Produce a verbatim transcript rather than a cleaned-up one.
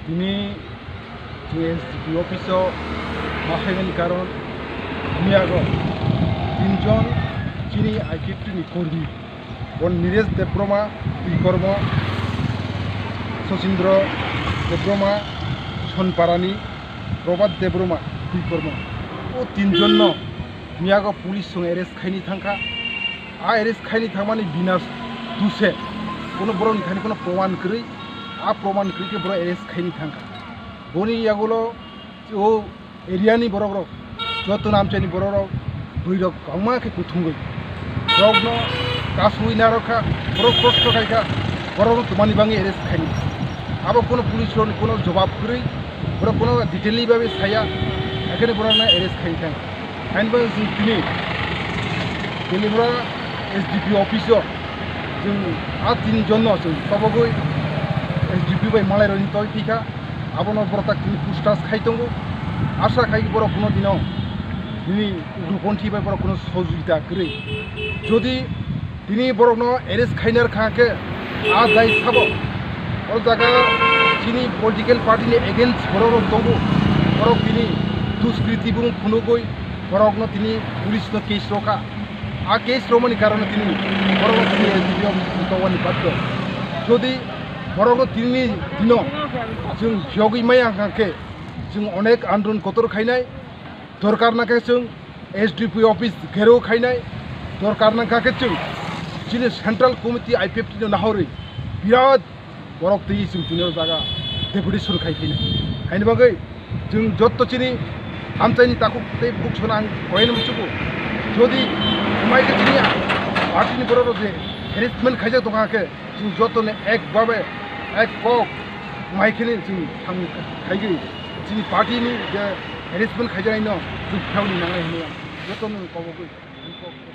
Tini chini S D P office o ma phaimani karon miyago tinjon chini I P F T ni kormi, bon Niresh Debbarma, twi kormo, Sachindra Debbarma, Sonparani Prabhat Debbarma, twi kormo. O tinjon no miyago police song arrest khaini thangkha. A arrest khaini thangmani bina duse, kono borokni thani kono proman kwrwi, a proman kwrwi khe borok arrest khaini thangkha. Boni yagulo o area ni borok rok, joto namchani borok rok, bwrwi rok kwbangma khe kuthungwi borokno kasui narwkha, borok kosto khaikha, borokno twmani bagwi arrest khaini. Abo kono police rokni kono jobab kwrwi, borok kono detail ni bagwi saya, haikhe borokno arrest khaini thang. Hainbo chwng tini Delibra S D P office o chwng a tin jon no chwng tobogwi S D P bai malai roni toi thikha, abono borok tak tini puchtas khai tongo. Asa khai borok kuno dino nini ugroponthi bai borok kuno sojogita kwrwi. Jodi tini borokno arrest khainar kha khe, a jai sabo o jaga chini political party ni against borok rok tongo, borok tini duskriti bung phunugwi borokno tini police no case rokha. A case romani karone tini borokno tini S D P office tongwani baddo. Jodi borokno tini dino chwng phiyogwi maya hwnkha khe, chwng onek andolon kotor khainai, dorkar na khe chwng S D P office gherao khainai, dorkar na khe chwng chini central committee I P F T no nahorwi birat borok twi chwng tini o jaga deputation khai khainai. Haini bagwi chwng jotto chini hamchaini takhuk tei bukhuk sono ang koyeno muchugo. Jodi mai khe chini party ni borok rok je harassment khaijak tongkha khe, chwng jotto ni ek babe ek kok mai kheni chwng thang khaigwi chini party ni je harassment khaijaknai no chwng phiyogwi nangnai hinwi ang jotto no kobogwi ang kok.